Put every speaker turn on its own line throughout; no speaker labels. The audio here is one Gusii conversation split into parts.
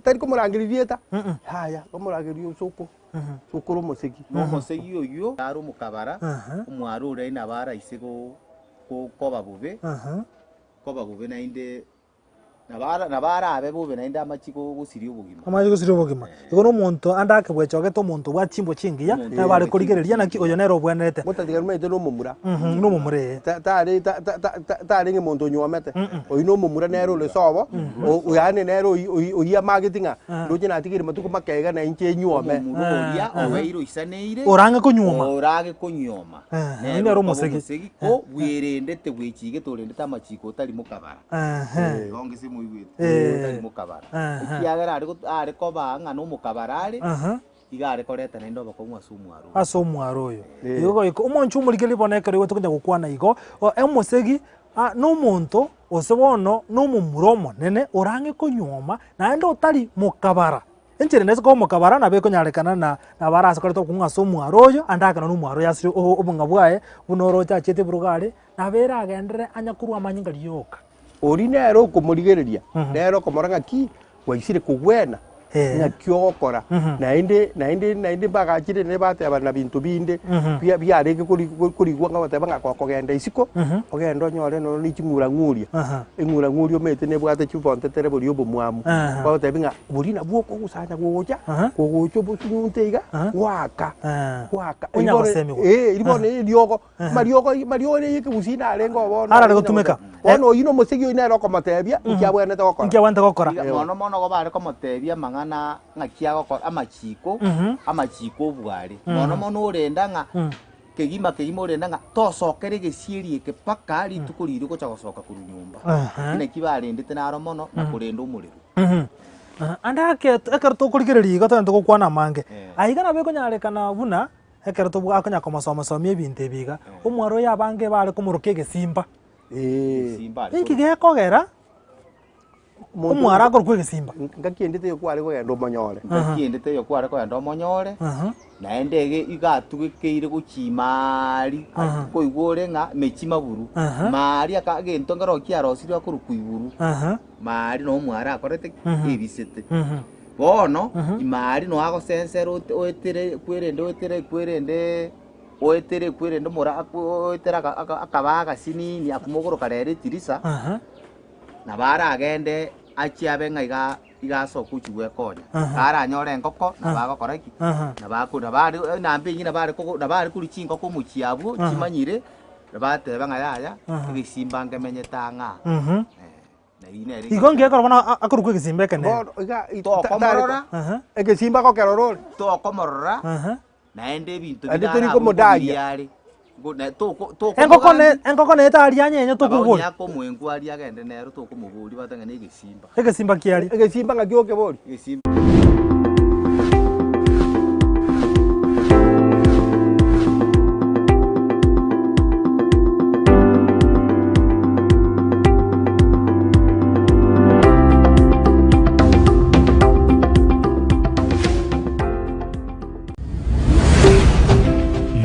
Tari komorangeria rieta, yaya, omorangeria osoko, sokoro omosegi.
Na omosegi oyio are omokabara, omware oria nabo araise go- go- koba bobe, koba bobe naende Nabo ara- nabo arabe bobe naende amache go- gosiria obogima.
Amache gosiria obogima. Igo na omonto ande ake bwechogete omonto obwate chimbwa chingiya,
Omonto
nabo are
obwate
korigereria
chimbwa
naki oyo nere obwenerete.
Gotatiga nomanyete na omomura.
Mhm, na omomura ee.
Ta- tare ta- ta- ta- ta- tarenge monto onyuomete. Oyio na omomura nere ore sobo, o- yaani nere oyi- oyi- oyio amageti ng'a ndoche natigeire matuko make iga na inche nyuome.
Omomura oria obeire oisaneire,
Orange konyuoma.
orange konyuoma.
Eh,
Nere
oyio nere
okoba
omosegi.
omosegi, ko bwerendete bwechigete orendete amachiko otari mokabara.
Ehe.
Igo ngese moigwete,
Eh.
otari mokabara.
Ehe.
Ekiagera are got- are koba ng'a nomokabara are,
Aha.
iga are koreta naende obokong'u ase omwaro oyo.
Ase omwaro oyo.
Eh.
Igo goika omonche omorigereria bono ekero igo tokonya gokwana igo, o- omosegi ah nomonto gose bono na omomura omonene orang'e konyuoma naende otari mokabara. Enchera ende ase koba omokabara nabo ekonyarekana na nabo arase koreta obokong'u ase omwaro oyo ande akana na omwaro oyo asire o- obong'a bwaye buna oroche achiete eburuga are, Nabo eragenderere anya korwa amanyinga rioka.
Oria nere okomorigereria, nere okomora ng'aki gwaisire kogwena, ng'aki ogokora, naende naende naende mbagachire naende batebana binto binde bia biarenge kori korigwa ng'a goteba ng'a gokogenda isiko, ogende onyore nonya ne ching'urang'uria, eng'urang'uria omanyete nebwate chibontetere boria obomwamu, bagotebi ng'a boria nabwo okogusanya gocha, kogocha obosunyunte iga, goaka goaka.
Onya gosemigwa.
Eeh riria bono eriogo. Mariogo mariogo ere y'ekegusii narenge oo bono.
Arare gotumeka.
Bono oyio nomosegi oyio nere okomotebia inki abwenerete gokora.
Inki abwenerete gokora.
Iga mono mono igo bare komotebia amang'ana ng'aki agokora amachiko, amachiko obware. Mono mono orenda ng'a kegima kegima orenda ng'a tosokera egesieri eke mpaka rituko riria ogocha gosoka korwa nyomba.
Ehe.
Naki barendete naro mono na korenda omorero.
Ande ake ekero tokorigereria iga togende togokwana amange,
Eh.
aiga nabo ekonyarekana buna. Ekero tobua akonya komosoma-somia ebinto ebi iga, omwaro oye abange bare komoroka egesimba.
Egesimba are
Inki
korokwa.
gekogera
Omonto
omwaro akorokwa egesimba?
Ngaki ende teiyo kware kogenda omonyore.
Ngaki ende teiyo kware kogenda omonyore, naende ege iga atugekeire gochia imaari, koigwa ore ng'a mechie maburu. Maari aka egento nkero kiarosirwe akorokwa iburu, maari noo omwaro akorete ki? Ebisete. Bono ime aria noe agosensera ote- oetere kwerende oetere kwerende oetere kwerende omora akwo oetere aka- aka- akaba agasinini akumogoroka rero etirisa, nabo aragende achie abe ng'a iga iga asoke ochia gwekonya. Karanyore engoko nabo agokora ki? Nabo ako nabo are enamba eywo nabo are kogo nabo are korwa chingoko omochie abwo chimanyire, bateba ng'a yaya, egesimba nkemenyete ang'e aa.
Igo ngekora bono akorokwa egesimba ekenene.
Bono iga i- ta-
Tokomorora.
tare-
Aha.
Egesimba gokerora ore.
Tokomorora
Aha.
naende ebinto
Naende
bire
tori
arabwo
komodaria.
kobiria are. Ngo- na toko- toko
Engoko ne
mogambi,
engoko neye taria nyenye
nabo
tokobori.
onye akomoengwa aria agende nero tokomoboria batebe ng'a negesimba.
Egesimba kiaria.
Egesimba ng'aki okebori?
Egesimba.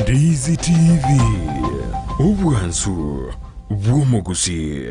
Ndizi TV, obwansu bw'omogusii.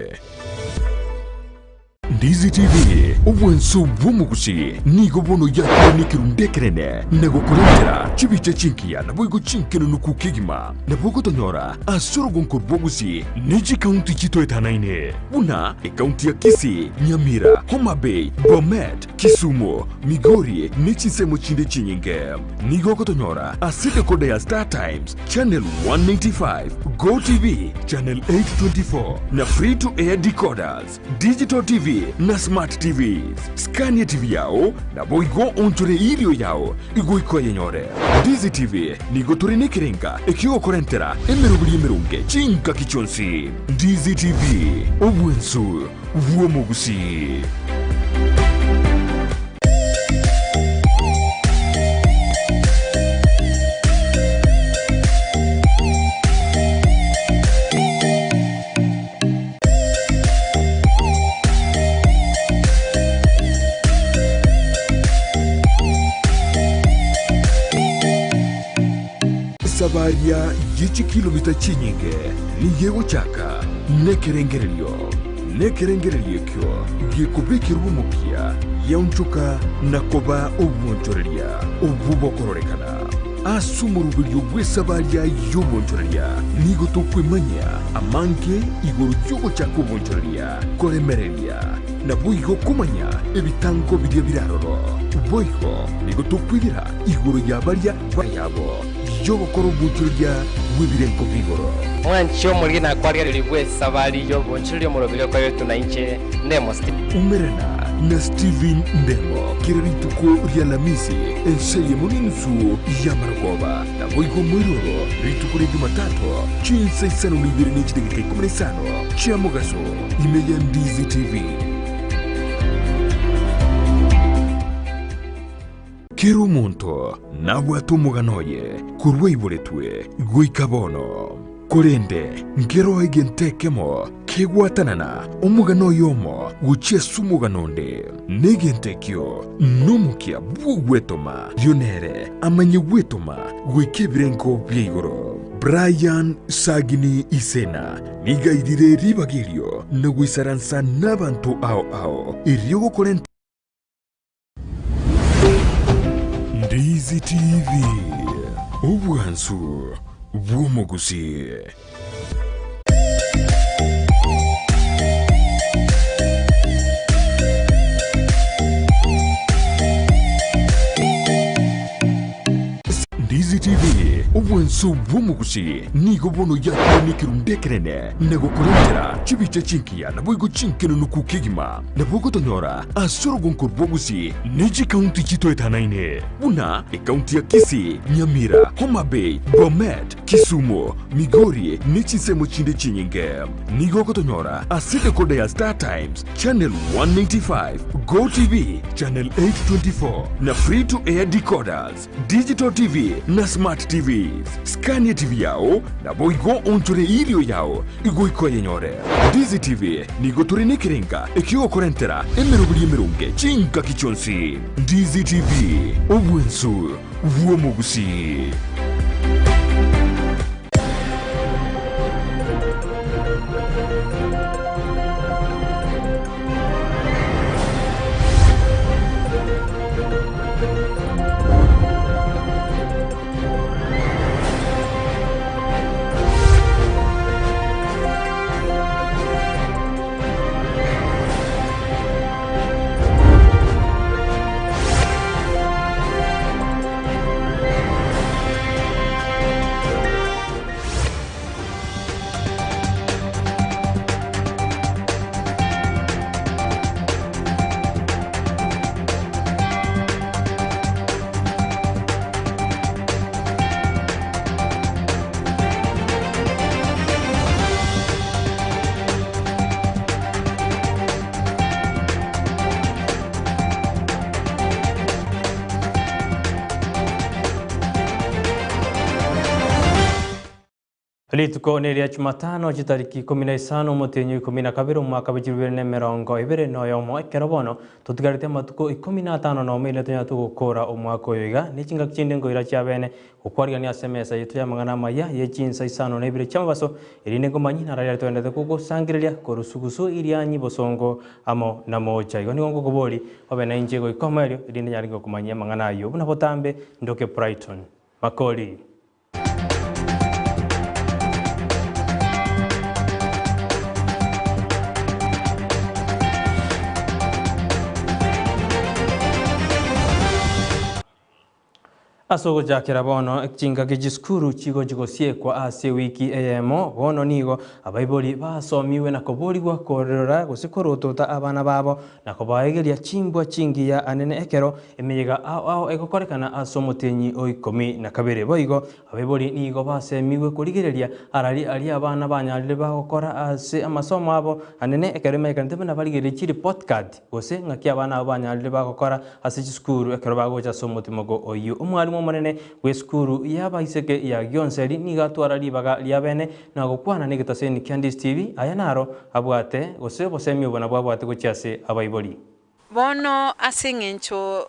Ndizi TV, obwanso bw'omogusii, nigo bono yakire nekerundu ekenene na gokorentera chibicha chingiya naboigo chinkenenuku kegima. Nabo ogotonyora ase orogonko rwa Gusii ne chikaunti chitoetanaine buna ekaunti ya Kisii, Nyamira, Homa Bay, Bomet, Kisumu, Migori ne chinsemo chinde chinyinge. Nigo ogotonyora ase decoder ya Star Times, Channel 195, Go TV, Channel 824 na Free to Air decoders. Digital TV na Smart TVs. Skania TV yao, naboigo onchore erio yao igoika oyenyore. Ndizi TV nigo tore nekerenga ekiogokorentera emeroberi emeronge chingaki chionsi. Ndizi TV, obwensu bw'omogusii. Esabaria ye chikilomita chinyinge nigo egochaka nekerengererio. Nekerengererio ekio gekobekerwa omokia, giaonchoka na koba obwonchoreria obwo bokororekana. Ase omoroberio bw'esabaria y'obwonchoreria nigo tokwemanyia amange igoro y'ogochaka obwonchoreria, koremereria, naboigo komanya ebitango biria bire aroro. Boigo nigo tokwegera igoro ya baria bayabo y'ogokora obwonchoreria bw'ebirengo bi'igoro.
Mwanche omoriri nakwarigereria bw'esabari y'obonchoreria omoroberi okoretwe na inche Ndemo Stephen.
Umerana na Stephen Ndemo kera rituko ri'Alamisi ense eyemo n'enusu y'amarogoba, naboigo moiroro rituko ria Jumatato chinsa isano na ibere ne chidageka ikomi na isano chia mogaso ime ya Ndizi TV. Kera omonto nabwate omogano oye korwa aiboretwe goika bono. Korende nkeroo egento ekemo kegwatanana omogano oyomo gochia ase omogano onde, na egento ekio nomokia bw'ogwetoma, erio nere amanye gwetoma goika ebirengo bia igoro. Brian Sagini Isena nigo airire ribaga erio na goisaransa nabanto ao ao erio gokorenta. Ndizi TV, obwansu bw'omogusii. Ndizi TV, obwansu bw'omogusii nigo bono yakire nekerundu ekenene na gokorentera chibicha chinkiya naboigo chinkenunuku kegima. Nabo ogotonyora ase orogonko rw'Ogusii ne chikaunti chitoetanaine, buna ekaunti ya Kisii, Nyamira, Homa Bay, Bomet, Kisumu, Migori ne chinsemo chinde chinyinge. Nigo ogotonyora ase decoder ya Star Times, Channel 195, Go TV, Channel 824 na Free to Air decoders, Digital TV na Smart TVs. Skania TV yao naboigo onchore erio yao igoika oyenyore. Ndizi TV nigo tore nekerenga ekiogokorentera emeroberi emeronge chingaki chionsi. Ndizi TV, obwensu bw'omogusii.
Rituko neria Jumatano chitariki ikomi na isano omotienyi o ikomi na kabere omwaka bwe chilifu ibere na emerongo ebere na oyomo ekero bono totigarete amatuko ikomi na atano nomo ere tonyare togokora omwaka oyo iga ne chingaki chinde nkoira chiabene gokwarigania ase emesa yaito y'amang'ana amaya ye chinsa isano na ibere chi'amabaso erinde nkomanyie nararia togenderete kogosangereria korwa sugusu irianyi bosongo amo na moocha igo nigo ngokobori obe nainche goika omoerio erinde nyare gokomanyia amang'ana ayio buna botambe ndoke Brighton Makori. Ase ogochakera bono chingaki chisukuru chigochi gosiekwa ase ewiki eyemo, bono nigo abaibori basomiwe na koborigwa korora gose korotota abana babo na kobaegeria chimbwa chingiya anene ekero emeyega ao ao egokorekana ase omotienyi o ikomi na kabere. Boigo abaibori nigo basemigwe korigereria arari aria abana banyarire bagokora ase amasomo abo anene ekero emeyekanete buna barigererie chireport card gose ng'aki abana abo banyarire bagokora ase chisukuru ekero bagocha ase omotimoko oyio. Omwalimu omonene bw'esukuru y'abaiseke ya Gionseri nigo atwara ribaga riabene na gokwana negetaseni kia Ndizi TV, aya naro abwate gose obosemi obo nabwo abwate gochia ase abaibori.
Bono ase engencho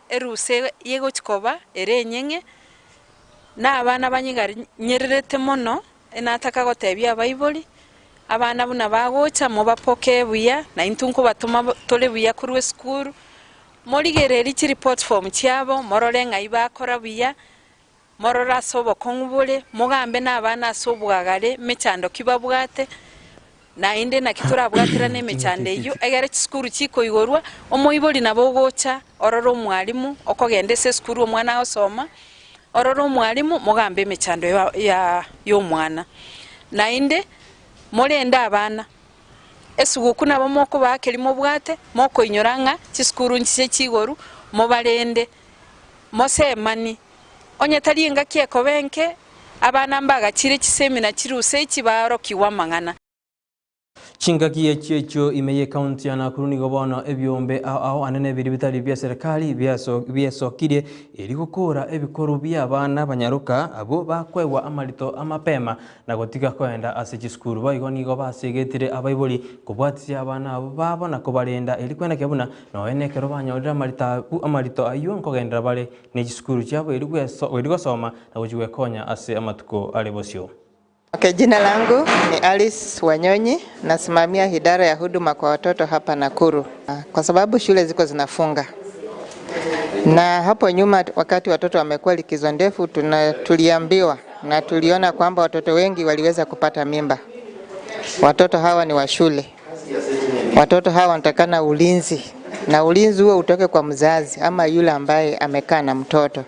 erusa y'egochia koba ere enyeng'e, na abana banyegari nyererete mono, enataka gotebia abaibori, Abana buna bagocha, mobapokee buya, na intwe nkobatoma tore buya korwa esukuru. Morigererie chireport form chiabo, morore ng'ai bakora buya, morore ase obokong'u bore, mogambe na abana ase obwagare, emechando ki babwate, naende naki torabwaterane emechando eyio, egere chisukuru chikoigorwa, omoibori nabo ogocha orore omwalimu, okogenda ase esukuru omwana agosoma, orore omwalimu, mogambe emechando ya ya ya omwana. Naende, morende abana, esuguku nabo mokobaa keria mobwate, mokoinyora ng'a chisukuru nchiche chigoru, mobarende, mosemani, onye tari engaki ekoba enke, abana mbagachire chisemina chirusa echi baorokigwe amang'ana.
Chingaki echio echio ime y'ekaunti ya Nakuru nigo bono ebiombe ao ao anene biria bitari bia serikali biesokirie eri gokora ebikoru bia abana banyaroka abwo bakoegwa amarito amapema na gotiga koenda ase chisukuru. Boigo nigo basegetire abaibori kobwatisia abana abwo babo na kobarenda eri kwendekia buna nonya na ekero banyorire amarito aywo nkogenderera bare ne chisukuru chiabo eri gosoma na gochia gwekonya ase amatuko are bosio.
Okay, jina langu ni Alice Wanyonyi, nasimamia idara ya huduma kwa watoto hapa Nakuru. Kwa sababu shule ziko zinafunga, na hapo nyuma wakati watoto wamekuwa likizo ndefu, tuliambiwa na tuliona kwamba watoto wengi waliweza kupata mimba. Watoto hawa ni wa shule, watoto hawa wanatakana ulinzi, na ulinzi huo utoke kwa mzazi ama yule ambaye amekaa na mtoto,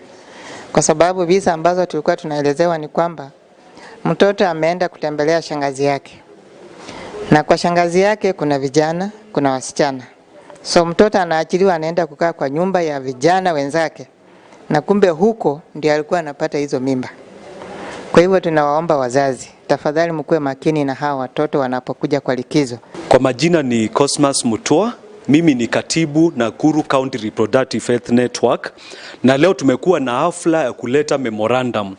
kwa sababu visa ambazo tulikuwa tunaelezewa ni kwamba mtoto ameenda kutembelea shangazi yake, na kwa shangazi yake kuna vijana, kuna wasichana. So mtoto anaachiliwa, anaenda kukaa kwa nyumba ya vijana wenzake, na kumbe huko ndio alikuwa anapata hizo mimba. Kwa hivyo tunawaomba wazazi, tafadhali mkuwe makini na hawa watoto wanapokuja kwa likizo.
Kwa majina ni Cosmas Mutua, mimi ni katibu Nakuru County Reproductive Health Network, na leo tumekuwa na hafla ya kuleta memorandum.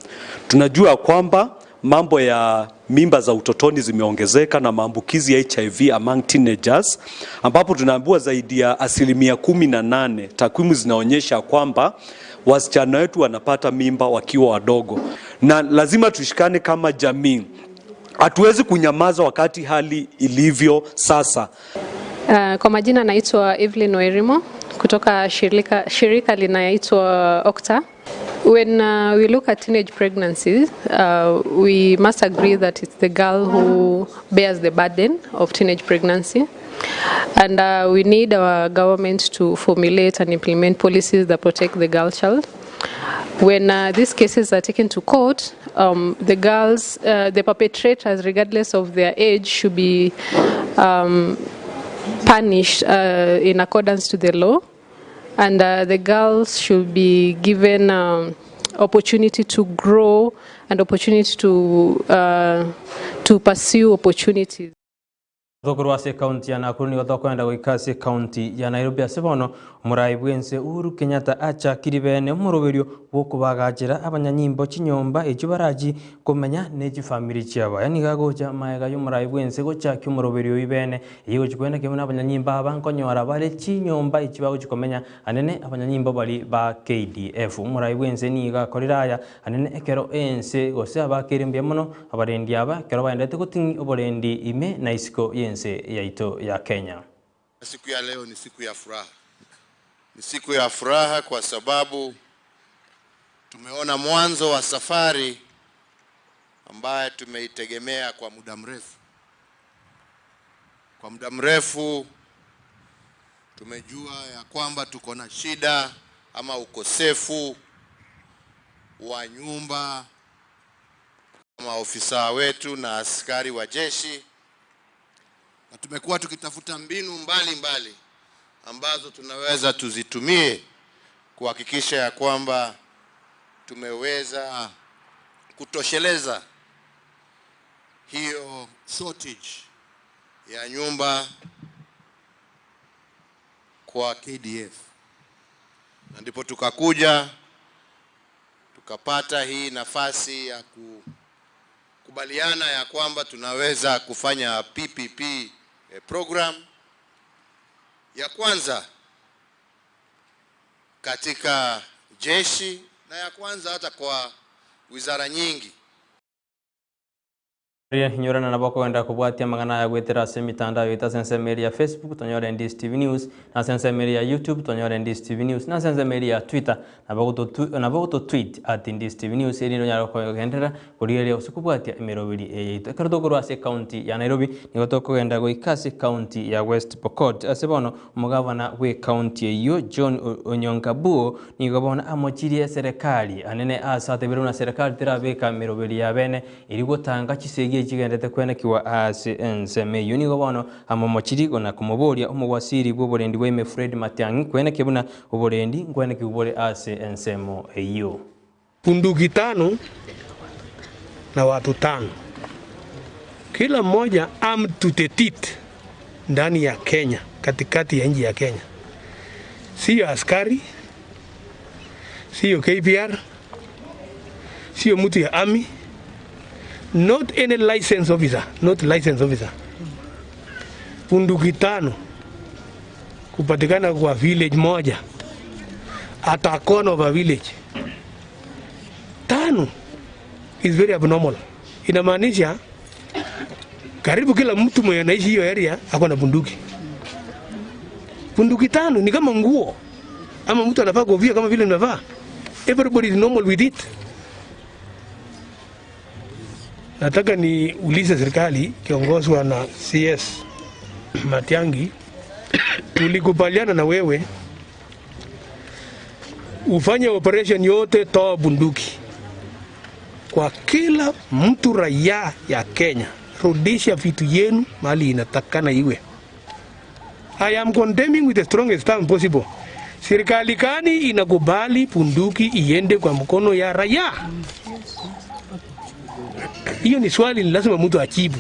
Tunajua kwamba mambo ya mimba za utotoni zimeongezeka na maambukizi ya HIV among teenagers, ambapo tunaambiwa zaidi ya 18%, takwimu zinaonyesha kwamba wasichana wetu wanapata mimba wakiwa wadogo, na lazima tushikane kama jamii. Hatuwezi kunyamaza wakati hali ilivyo sasa.
Kwa majina naitwa Evelyn Wairimo kutoka shirika linaitwa Okta. When we look at teenage pregnancies, we must agree that it's the girl who bears the burden of teenage pregnancy. And we need our government to formulate and implement policies that protect the girl child. When these cases are taken to court, the girls, the perpetrators, regardless of their age, should be punished in accordance to the law. And the girls should be given opportunity to grow and opportunity to pursue opportunities.
Tokorwa ase ekaunti ya Nakuru nigo tokoenda goika ase ekaunti ya Nairobi ase bono omorai bwense Uhuru Kenyatta achakire bene omoroberio bwokobagachera abanyanyimbo chinyomba echio barachi komenya ne chifamiri chiabo. Aya nigo agocha maega ya omorai bwense gochakia omoroberio oyo bene eywo gochi kwenda kebuna na abanyanyimbo aba nkonyora bare chinyomba echio bagochi komenya anene abanyanyimbo bari ba KDF. Omorai bwense nigo akorire aya anene ekero ense gose abakere mbuya mono abarendi aba ekero baendete goting'i oborendi ime na isiko y'ense yaito ya Kenya.
Siku ya leo ni siku ya furaha, ni siku ya furaha kwa sababu tumeona mwanzo wa safari ambayo tumeitegemea kwa muda mrefu. Kwa muda mrefu tumejua ya kwamba tuko na shida ama ukosefu wa nyumba maofisa wetu na askari wa jeshi, na tumekuwa tukitafuta mbinu mbalimbali mbali ambazo tunaweza tuzitumie kuhakikisha ya kwamba tumeweza kutosheleza hiyo shortage ya nyumba kwa KDF, na ndipo tukakuja tukapata hii nafasi ya kukubaliana ya kwamba tunaweza kufanya PPP program ya kwanza katika jeshi na ya kwanza hata kwa wizara nyingi.
Inyorana nabo okogenda kobwatia amang'ana aya goetera ase emitandao yaito ase ensemo eria ya Facebook tonyore Ndisi TV News, na ase ensemo eria ya YouTube tonyore Ndisi TV News, na ase ensemo eria ya Twitter nabo nabo ogototweet at Ndisi TV News erinde onyare kogenderera korigereria gose kobwatia emeroberi eye yaito. Ekero tokorwa ase ecounty ya Nairobi nigo tokogenda goika ase ecounty ya West Pokot ase bono omogavana bw'ecounty eyio John Onyangabuo nigo bono amochirie eserekari anene ase atebire buna serikali terabeka emeroberi ya bene Erio gotanga chisegi echi chigenderete kwenekigwa ase ensemo eyio, nigo bono amomochirie na komoboria omogwasiri bw'oborendi bwaime Fred Matiang'i kwenekia buna oborendi nkwenekigwa bore ase ensemo eyio.
Bunduki tano na watu tano, kila mmoja armed to the teeth ndani ya Kenya, katikati ya nchi ya Kenya. Siyo askari, siyo KPR, Sio mtu ya army, not any license officer, not license officer. Bunduki tano kupatikana kwa village moja at a corner of a village tano is very abnormal. Inamaanisha karibu kila mtu mwenye anaishi hiyo area ako na bunduki. Bunduki tano ni kama nguo ama mtu anavaa kofia kama vile nimevaa. Everybody is normal with it. Nataka niulize serikali kiongozwa na CS Matiang'i, tulikubaliana na wewe ufanye operation yote, toa bunduki kwa kila mtu raia ya Kenya, rudisha vitu yenu mahali inatakana iwe. I am condemning with the strongest term possible. Serikali gani inakubali bunduki iende kwa mkono ya raia? Hiyo ni swali ni lazima mtu ajibu.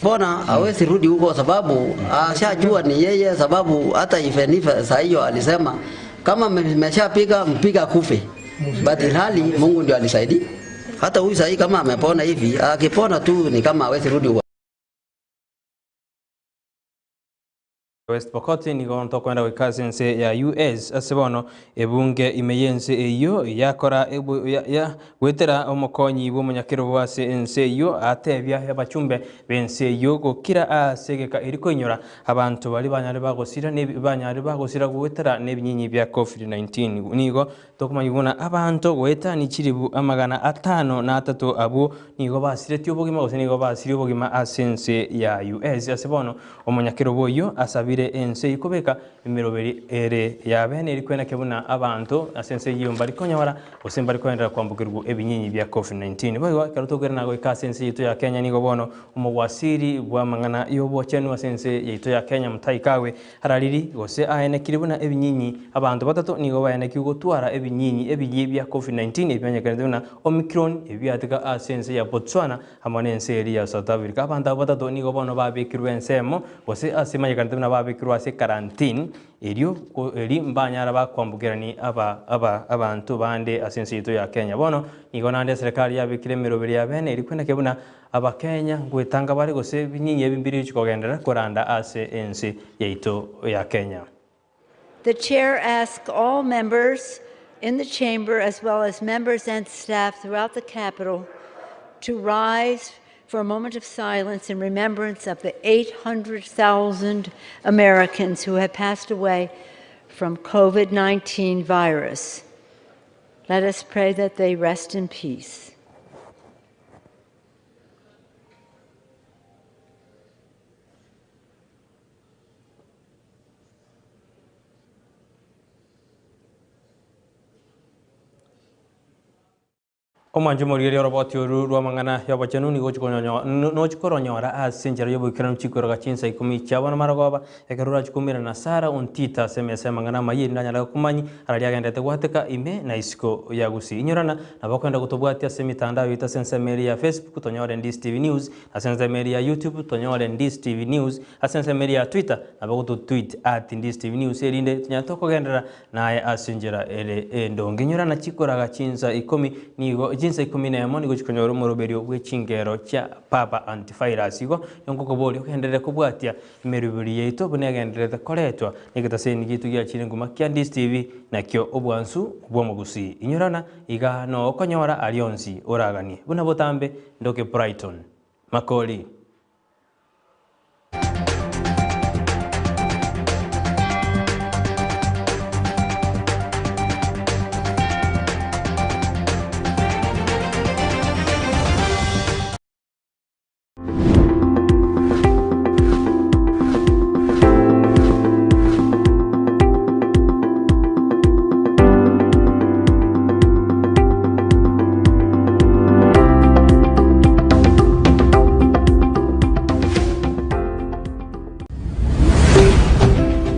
Mbona hawezi rudi huko sababu ashajua ni yeye, sababu hata even if saa hiyo alisema kama mmeshapiga mpiga kufe, but ilhali Mungu ndio alisaidia. Hata huyu sahii kama amepona hivi, akipona tu ni kama hawezi rudi huko.
West Pokot nigo tokoenda goika ase ense ya US ase bono ebunge ime y'ense eyio yakora ebu, ya, ya, goetera omokonyi bw'omonyakerogo ase ense eyio atebia abachumbe b'ense eyio gokira ase egeka eri koinyora abanto baria banyare bagosira ne banyare bagosira goetera nebinyinyi bia Covid-19 nigo Tokomanya buna abanto goetania chilifu 503 abwo nigo basiretie obogima gose nigo basirie obogima ase ense ya US. Ase bono omonyakerogo oyio asabire ense eyio kobeka emeroberi ere ya bene eri kwenakia buna abanto ase ense eyio mbari konyora gose mbari koenderera kwambokerwa ebinyinyi bia Covid-19. Boigo ekero tokoirana goika ase ense yaito ya Kenya nigo bono omogwasiri bw'amang'ana y'obochenu ase ense yaito ya Kenya Mutahi Kagwe Arariri, gose aenekire buna ebinyinyi, abanto batato nigo baenekigwe gotwara ebinyinyi ebiya bia Covid-19 ebimanyekanete buna Omicron ebi biateka ase ense ya Botswana amo nense eria ya South Africa. Abanto abwo batato nigo bono babekirwe ensemo gose ase emanyekanete buna babekirwe ase quarantine erio eri mbanyara bakwambukerani aba aba abanto bande ase ense yaito ya Kenya. Bono nigo naende eserekari yabekire emeroberi ya bene eri kwenekio buna Abakenya ngwetanga bare gose ebinyinyi ebi mbirichi kogenderera koranda ase ense yaito ya Kenya.
The chair asks all members in the chamber as well as members and staff throughout the Capitol to rise for a moment of silence in remembrance of the 800,000 Americans who have passed away from COVID-19 virus. Let us pray that they rest in peace.
Omwancho omorigereria oroboti oru rw'amang'ana y'obochenu nigo nochi koronyora ase enchera y'oboikeranu chikoroga chinsa ikomi chia bono marogoba, ekero orachi koumerana na Sara Ontita ase emesa y'amang'ana amayia erinde anyare gokomanyi araria agenderete gwateka ime na isiko ya Gusii. Inyorana Nabo okogenda gotobwatia ase emitandao yaito ase ensemo eria ya Facebook tonyore Ndisi TV News, ase ensemo eria ya YouTube tonyore Ndisi TV News, ase ensemo eria ya Twitter nabo gototweet at Ndisi TV News erinde tonyare tokogenderera naye ase enchera ere endonge. Inyora na chikoraga chinsa ikomi nigo chinsa ikomi na emo nigo chikonyora omoroberio bwe chingero chia Papa Antivirus. Igo nkokoboria ogenderere kobwatia Emeroberi yaito buna egendererete koretwa negetaseni giaito giachire nguma kia Ndisi TV nakio obwansu bw'omogusii. Inyorana iga noo okonyora aria onsi oraganie. Buna botambe ndoke Brighton. Makori.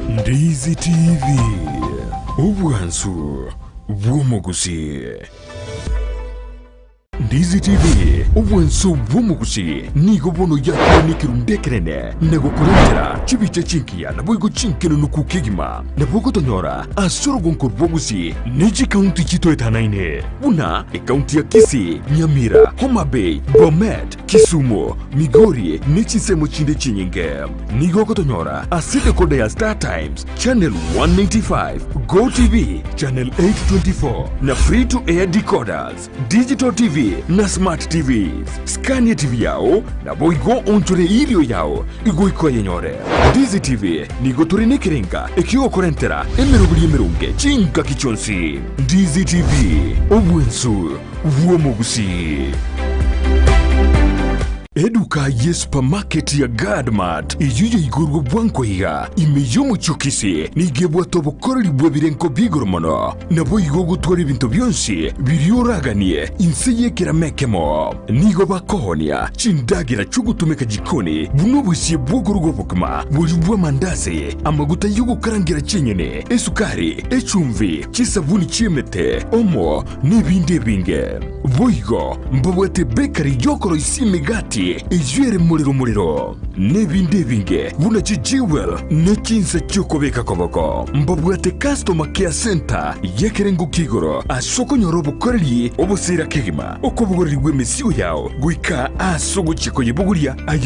Ndizi TV, obwansu bw'omogusii. Ndizi TV, obwansu bw'omogusii, nigo bono yakire nekerundu ekenene na gokorentera chibicha chingiya naboigo chinkenunuku kegima. Nabo ogotonyora ase orogonko rw'Ogusii ne chikaunti chitoetanaine buna ekaunti ya Kisii, Nyamira, Homa Bay, Bomet, Kisumu, Migori ne chinsemo chinde chinyinge. Nigo ogotonyora ase decoder ya Star Times, Channel 195, Go TV, Channel 824 na Free to Air decoders, Digital TV na Smart TVs. Scania TV yao naboigo onchore irio yao igoika oyenyore. Ndizi TV nigo tore nekerenga ekiogokorentera emeroberi emeronge chingaki chionsi. Ndizi TV, obwensu bw'omogusii. Eduka ye supermarket ya Gadmart eyio yaigorwe bwango iga ime y'omochie o Kisii nigo ebwate obokoreri bw'ebirengo bi'igoro mono, naboigo ogotwara ebinto bionsi biria oraganie inse y'ekerama ekemo. Nigo bakoonia chindagera chi'ogotumeka jikoni buna obosie bw'okoruga obokima, boria bw'amandasi, amaguta y'ogokarangera chinyeni, esukari, echumbi, chisabuni chi'emete, omo, nebinde ebinge. Boigo mbabwate bakery y'okoroisia emegati eyio ere morero morero, nebinde ebinge buna chijewel ne chinsa chi'okobeka koboko. Mbabwate customer care centre y'ekerengo kia igoro ase okonyora obokoreri obosira kegima, okobogorerigwa emesigo yao goika ase ogochia koyebogoria aye.